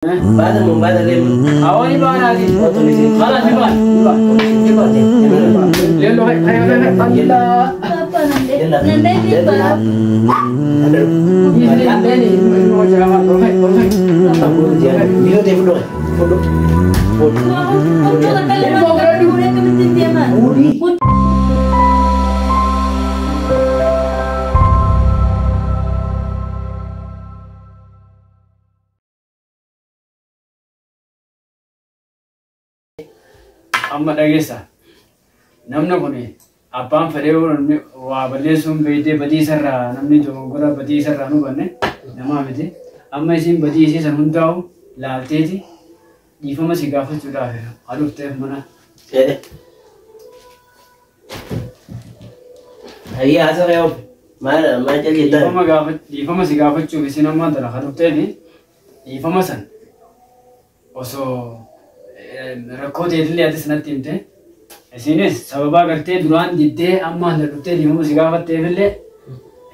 Baata mun baata leellu. Awani baanaati. Oto ni si. Khalas ni baan. Ni baan. Ni baate. Leellu hay hay hay Allah. Papa nande nande ni pa. Ni ni ilmu jama hay hay. Biyo te fudo. Fudo. Fudo. Amma dhageessa. Namni kun abbaan fedhee namni waa balleessuun beektee badii isarraa namni dogoggora badii isarraa nu banne namaa miti. Amma isiin badii isii san hundaa'u laalteeti dhiifama si gaafachuudhaaf aduuf ta'eef mana. Hayya haasa yoo maal maal jalli Dhiifama gaafa dhiifama si gaafachuuf isiin ammaan tana aduuf ta'eefi dhiifama san osoo rakkoo ta'eetillee atis natti himte. Isinis sababa gartee duraan diddee amma na dhuftee dhiifama si gaafatteefillee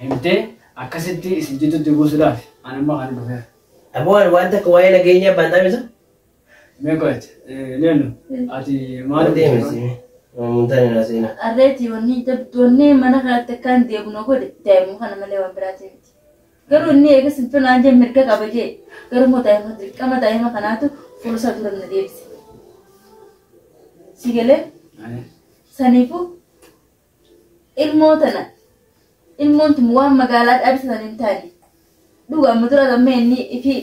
himtee akkasitti isin jidduutti buusuudhaaf ani amma kan dhufeef. Aboo waan takka waa'ee nageenyaa abbaan isa? Meeqoot leennu ati maal Deemsi. Muntaan irraa seenaa. Arreeti wanni wanni mana kanatti akkaan deemu godhe daa'imuma kana malee waan biraati miti. Garuu inni eegas hin filaan jee mirga qaba jee garuu immoo daa'ima dirqama daa'ima kanaatu fuula isaa dura na deebise. Si galee saniifuu ilmoo tana ilmoon tun waan magaalaa dhaabsisan hin taane dhugaa amma dura amma inni ifi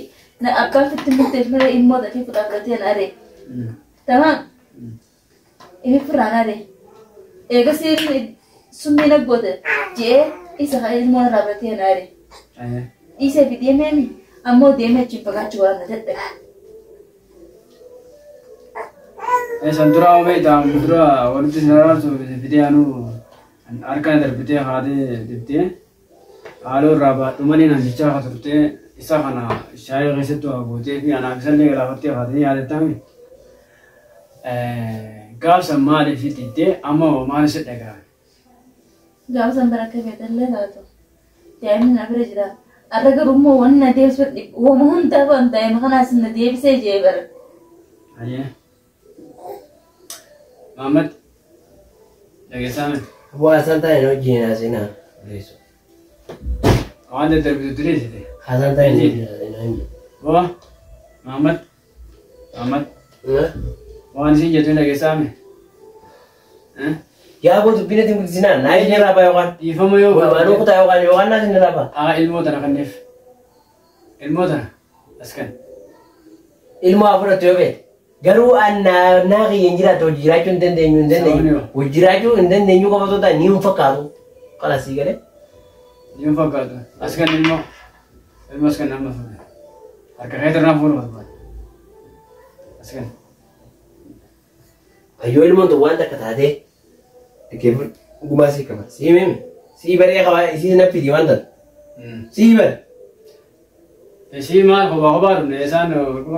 na abbaan fitti murteef malee ilmoo tana fi fudhatee na aree. Tamaam. Ifi furaan aree. Eegas summii na goote jee isa kan ilmoo irraa biratee na aree. Dhiisee fi deemeemi ammoo deemee achiin fagaachuu waan na dadhabe. San dura beektaa dura walitti sin araarsu fidee anuu harkaan darbitee haatee dibdee haaloo irraa baadhu malee namtichaa akka turtee isa kana shaayii keessatti waa gootee fi anaaf isallee galaafattee haatee yaadattami. Gaafsan maaliif diddee amma maal isa dhaga'ame? Gaafa san bara akka feetallee taatu daa'imni na bira jira. Arra garuu immoo wanni na deebisu wama hundaa waan daa'ima kanaas na deebisee jee bara. Ayyee. Mahammad dhageessaa miti. Aboo haasaan taa'e hojii naa seenaa. Waan daddarbitu diriisite. Haasaan taa'e hojii naa seenaa. Boo Mahammad Mahammad waan isin jettu dhageessaa miti. Yaa aboo dubbiin ati mul'isinaa naa isin irraa baa yookaan. Dhiifama yoo Waan kutaa yookaan yookaan naa isin irraa baa. Haa ilmoo tana kanneef. Ilmoo tana as kan. Ilmoo haa fudhattu yoo feete. Garuu naa kiyya hin jiraattu hojii jiraachuu hin dandeenyu hin dandeenyu. Hojii jiraachuu hin dandeenyu qofa osoo ta'an ni hin fakkaatu. Kanas sii galee. Ni hin fakkaatu. As kan ilmoo. Ilmoo as kan nama fuudhe. Harka kee irraa fuudhu barbaada. As kan. Ayyoo ilmoon tun waan takka taatee gumaa sii qaba. Sii himeme. Sii baree qaba isii na fidi waan taate. Sii bare. Ishii maal kophaa kophaa dhufne isaan.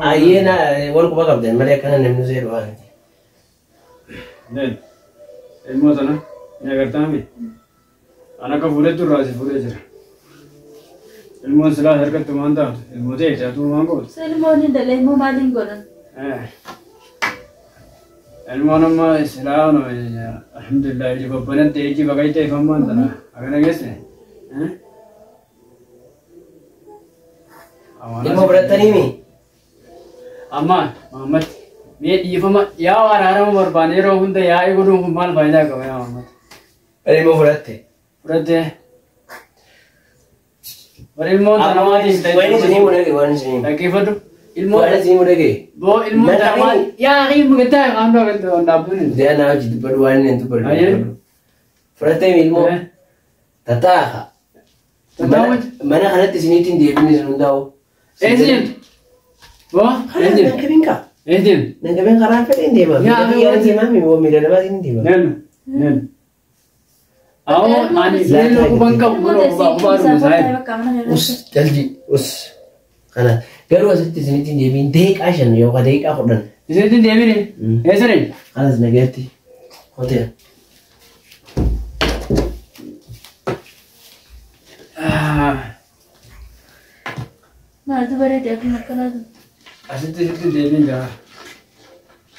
Ayyee na wal quba qabdan malee akkana namni seeru waan. Leen ilmoo tana ni agartaa mi? An akka fuudhetti irraa si fuudhee jira. Ilmoon silaa harkatti waan taatu ilmoo ta'e taatu waan gootu. Ilmoon hin dalee immoo maaliin godhan? Ilmoon amma silaa alhamdulillah iji babbanatti iji baqaytee ifammaan tana akkana geesse. Ilmoo fudhattanii mi? Amma Mahammad mee dhiifama yaa araarama barbaanne yeroo hunda yaa'ii godhuun kun maal faayidaa qaba yaa Mahammad? Ilmoo fudhatte. Fudhattee. Bari ilmoon tana maatiin Waan isin himu dhage waan isin himu. Dhaggeeffadhu. Ilmoon Waan isin himu dhage. boo ilmoon tana maal yaa himu gattaa qaamni agartee dhaabbiin. Dee naa hojii dubbadhu waan inni dubbadhu. Ayyee. Fudhattee mi ilmoo? Tataaha. Mana kanatti isinitti hin deebine isin hundaa'u. Eessa jirtu? Boo eessa jirtu? Nan qabeen kaa. Eessa jirtu? Nan qabeen karaa fedhe hin deema. Yaa, Miila kiyyaan deemaa miila namaas hin deema. Neennu neennu. Awoo ani leelloo quban qabu kunoo qubaa qubaa dhume saayib. Us jalji us. Kana garuu asitti isinitti hin deebiin daqiiqaa 5 yookaan daqiiqaa 10. Isinitti hin deebine? Eessa deemte? Kanas nagaatti. Hoteela. Maaltu bareede akkuma akkanaatu. Asitti sitti deebiin jira.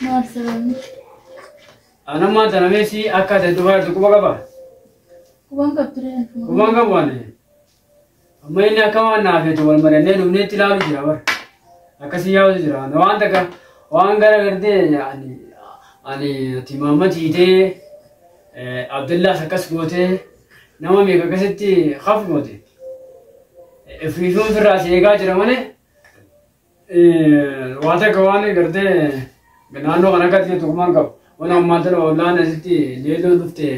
Maal sababni? Anammaa tana meesii akka ati dhufaa jirtu quba qaba. Qubaan qabdu re'een. Qubaan qabu ani. Amma inni akka waan naafeetu wal mari'annee dhufneetti ilaalu jira bara. Akkasii yaa'utu jira. Waan takka waan gara gartee ani ani ati Mahammad hiitee Abdullaas akkas gootee nama meeqa akkasitti haf goote. Ifiifuun firraa si eegaa jira malee waan takka waan gartee naannoo kana akka ta'e tokkummaan qabu. Waan ammaan tana ollaan asitti leelloon dhufte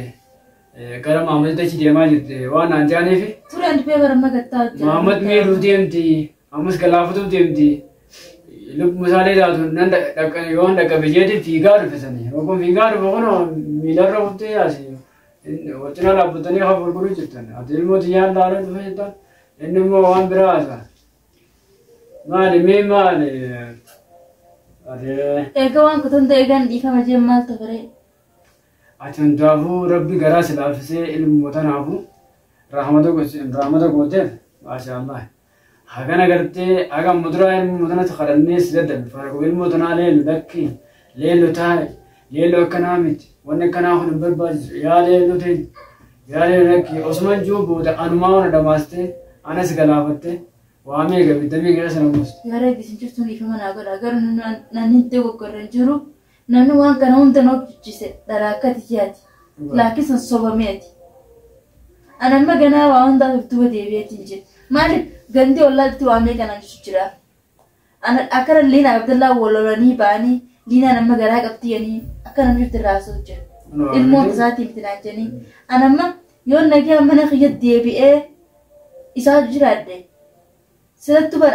gara Mahammaditti achi deemaa jirte waan naan jaaniif. Tureen dhufee bara magattaa jira. Mahammad miidhuu deemti ammas galaafatuu deemti. Lubbuu isaallee taatu nan yoon dhaqqabe jeeti fiigaa dhufe sanii. Akkuma fiigaa dhufe kun miilarra kuttee asii wacina dhaabbatanii hafa gurguruu jirtan. Ati ilmoo tiyyaan laalee dhufe jettan inni immoo waan biraa haasa. Maali mee maali? Ati Egaa waan kutan ta'e egaan dhiifama jee maal ta'e? Ati hundaafuu rabbi garaa si laaffisee ilmoo tanaafuu rahmata gooteef maasha Allah. Hagana gartee haga muduraa ilmoo tanatti kadhannee si dadhabe. Faraquu ilmoo tanaa leellu lakki leellu taa'e leellu akkanaa miti wanni akkanaa kun hin barbaachisu yaa leellu ta'e yaa leellu lakki osuman jiru booda anumaa wana dhamaastee anas galaafattee waa meeqa bittamii gara sana buuste. Yaa Rabbi isin jirtuun dhiifama naa godha. Garuu namni itti goggorra hin jiru. Namni waan kana hunda na hojjechise dhala akka tiyyaati. Laakiin san sobameeti. Ani amma ganaa waa hundaaf duuba deebi'eetiin jira. Maaliif gandi ollaatti waamee kanaan jira. Ana akkana Liinaa Abdallaa wal lolanii ba'anii Liinaan amma garaa qabdi jedhanii akka namni jirtu irraa haasa'u jira. Ilmoon isaatii miti naan jedhanii. Ani amma yoo nagaa mana kiyya deebi'ee isaa jiraadhe silattu bar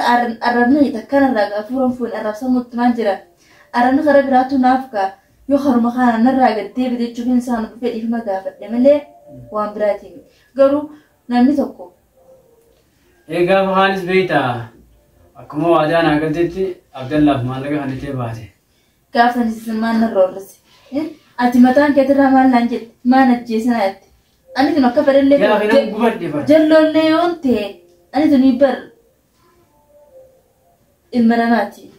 arrabni takkanarraa gaafuuran fuun arrabsamutti maan jira. Arrabni karaa biraatu naaf kaa yoo haruma kana narraa gad deebite jechuun isaan dhufee dhiifama gaafadhe malee waan biraatiin. Garuu namni tokko. Egaa haalis beektaa akkuma waadaa naa galteetti Abdallaaf maallaqa kan itti baate. Gaafa sanis maal narra horrese. Ati mataan keetirraa maal naan jette maal ajjeesana jette. Ani tun akka fedhallee Yaa fi nama gubadhe bara. jalloollee yoon ta'e ani tun bar ilma namaati.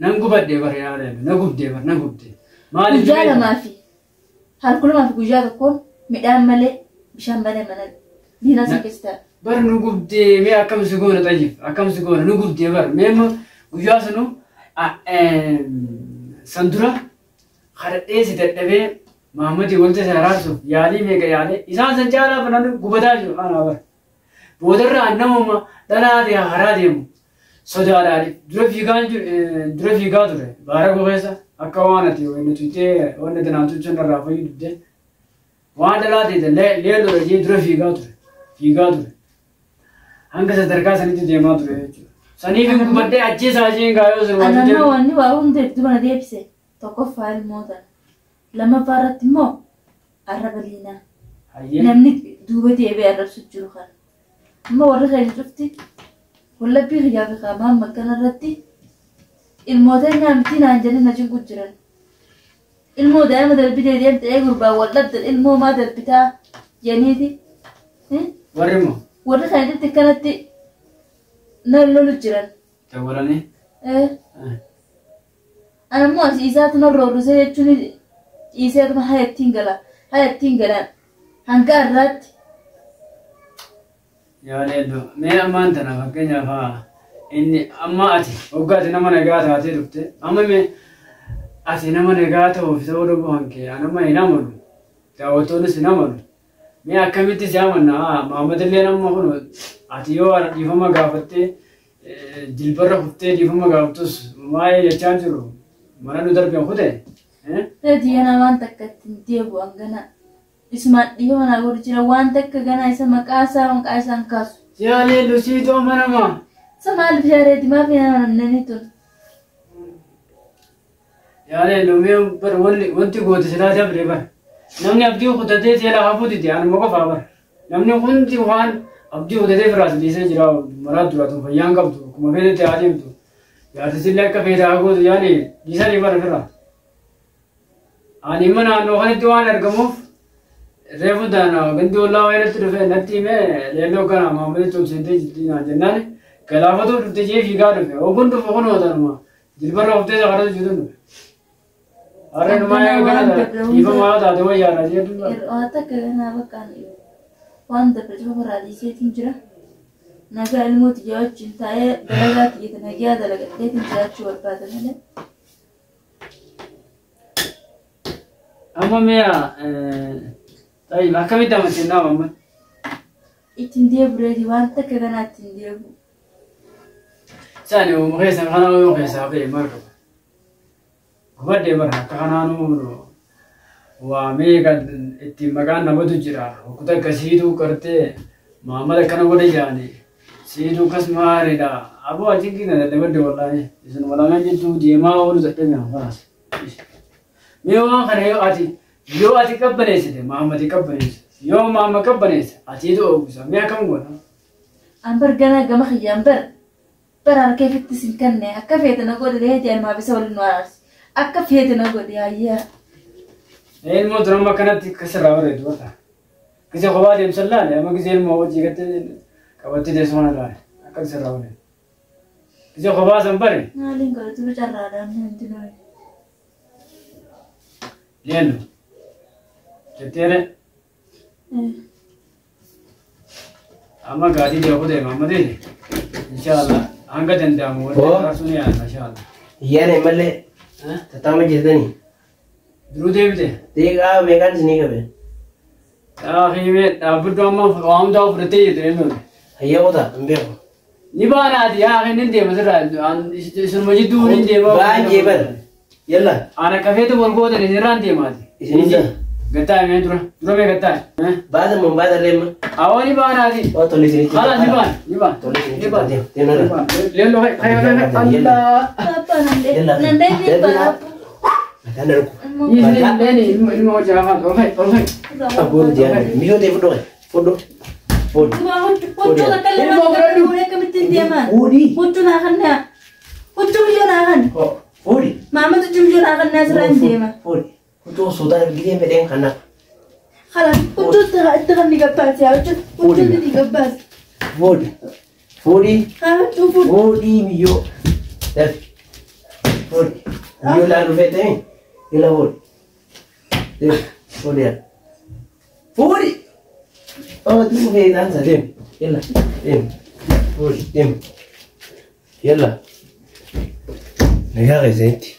Nan gubadhe bara yaa leellu na gubdee bara na gubdee. Maaliif Guyyaa lamaa fi halkan lamaa fi guyyaa tokkoon midhaan malee bishaan malee mana diinaa sun keessa ta'a. Bar nu gubdee mee akkam si goona xayyif akkam si goona nu gubdee bar mee immoo guyyaa sunu san dura kadhadhee si dadhabee Mahammadii wanta isa araarsuuf yaalii meeqa yaalee isaan san caalaa banaan gubataa jiru anaa bara. Boodarraa namuma dhalaa ta'e karaa deemu sodaadhaan dura fiigaa ture baara keessa akka waan ati wanni tuutee wanni tanaan tuuchuun irraa fayyadu dubdee waan dhalaa ta'e leelloo jee dura fiigaa ture fiigaa ture. Hanga sadarkaa sanitti deemaa ture jechuudha. Saniif gubadhee ajjeesaa isheen gaayoo sun waan Ani amma wanni waa hunda itti mana deebise tokkoffaa ilmoo tana. Lammaffaa irratti immoo arraba liinaa. Hayyee. Namni duuba deebi'ee arrabsu jiru kana. Amma warri keenya cufti wallabbii kiyyaa fi qaamaan makkana irratti ilmoota nyaamtii naan jedhanii na cinqu jiran. Ilmoo daa'ima darbitee deemte ee gurbaa wal dhabdan ilmoo maa darbitaa jedhaniiti. Warri immoo Warri keenya cufti akkanatti na lolu jiran. dawwalanii. Ani ammoo asii isaatu na roorrisee jechuun dhiiseetuma haya ittiin gala haya ittiin galaan hanga har'aatti. Yaa leelloo mee ammaan tana fakkeenyaaf haa inni amma ati hoggaa ati nama nagaa taatee dhufte amma mee ati nama nagaa ta'uuf ta'uu dhabuu hankee ani amma hin amanu daawwattoonnis hin amanu mee akkamitti si amanna haa Mahammad illee nama kun ati yoo dhiifama gaafattee jilbarra kuftee dhiifama gaafattus maayee jechaa jiru mana nu darbeen kute. Reeti waan takka ittiin deebi'u hangana. Isumaan dhiifama naa godhu jira waan takka ganaa isa maqaa isaa maqaa isaan kaasu. Yaa leelloo siituu amanamaa. Isa maaliif yaa reeti maaf hin amanamne tun? Yaa leelloo mee bar wanti goote silaa dabre bar. Namni abdii kutatee seera hafuu dide anuma qofaa bar. Namni hundi waan abdii kutatee firaas dhiisee jira maraa duraatu fayyaan qabdu akkuma feetetti haa deemtu. Jaartisillee akka feete haa gootu yaani dhiisanii bara fira. Ani immoo naannoo kanatti waan argamuuf reefu taana gandi ollaa wayinatti dhufe natti himee leelloo kana Mahammaditti ol seentee jirti naan jennaan Galaafatu dhufte jee fiigaa dhufe. Oguun dhufe kun hootanuma. Jilbarra uftee sakaratu jiru dhufe. Harreen maa kana dhiifama yoo taate wayyaadha jee dhufe. Waan takka ganaa bakkaan waan dabre cufa faraadiiseetiin jira. Nagaa ilmoo xiyyaa wajjin taa'ee dalagaa xiyyate nagaa dalagadheetiin jiraachuu barbaada malee. Amma mi'a tayyib akkamitti amantiin nama amma? Ittiin deebireeti waan takka ganaa ittiin deebi'u. Isaani uuma keessan kana yoo keessaa ba'e maal qaba? Gubadhee bara akka kanaanuu waa meeqa ittiin maqaan namatu jira. Hokkuta akkasiitu qartee maamala akkana godhe jaani. Siitu akkas maaliidha. Aboo achi gina dadhabadde wallaahi. Isin walaamaan jettuu deemaa oolu dadhabe hafaas. Mee waan kana yoo ati qabbaneessite maamadi qabbaneessa. Yoo maama qabbaneessa atiitu oogisa. Mee akkam goona? An bar ganaa gama kiyyaan bar bara harka ifitti sin kanne akka feete na godhe reeti almaa bisa waliin nu araarsi. Akka feete na godhe ayyaa. Ilmoo durama akkanatti kasirraa bareedu barta. Gisee kophaa deemsan laale amma gisee ilmoo hojii gattee qabattee teessuma na laale akka kasirraa bareedu. Gisee kophaa san bare Maaliin godhe turu carraadhaan wanti nuyi. leennu jetteere amma gaatii deeku deema amma deete inshaallah hanga danda'amu walitti araarsuun ni yaala inshaallah. Iyyaana malee tattaama jirtanii. Duruu deebite. Deeqaa meeqaan isinii qabe? Xaafii dhaabbaddu amma waa hundaa fudhattee jirtu eenyuun. Hayyaa qotaa hin beeku. Ni baanaati yaa inni deema sirraa isinuma jidduu ni deema. Baay'ee bara. Yalla. Ana kafeetu wal gootan isinirraan deemaati. Isin jaa. Gattaa mee dura dura mee gattaa. Baata moo baata leemma? Awwa ni baanaati. Waa tolli isinitti. Khalas ni baan ni baan. Tolli isinitti. Ni baan. Deem narra. Leello hay hay hay Allah. Papa nan dai ni ba. Mataan darbu. Isin leeni ilma hojii afaan ol hay ol hay. Abboon jiran. Miyoo ta'e fudhoo fudhoo. Fuudhi. Huccuu takka illee fuudhee akkamittiin deeman? Fuudhi. Huccuu naa kannaa. Huccuu biyyoo naa kan. Fuudhi. Maamatu huccuu biyyoo naa kannaa asirraa hin deema. Fuudhi. Huccuu sodaa gisee fedheen kannaa. Khalas huccuu itti kan ni gabbaasi yaa huccuu huccuu ni gabbaasi. Fuudhi. Fuudhi. Haa huccuu fuudhi. Fuudhi biyyoo. Dafi. Fuudhi. Biyyoo laaluu feetee ila fuudhi. Deem. Fuudhi yaa. Fuudhi. Oh, tu feetaan sa deem. Yalla. Deem. Fuudhi. Deem. Yalla. Nagaa keessatti.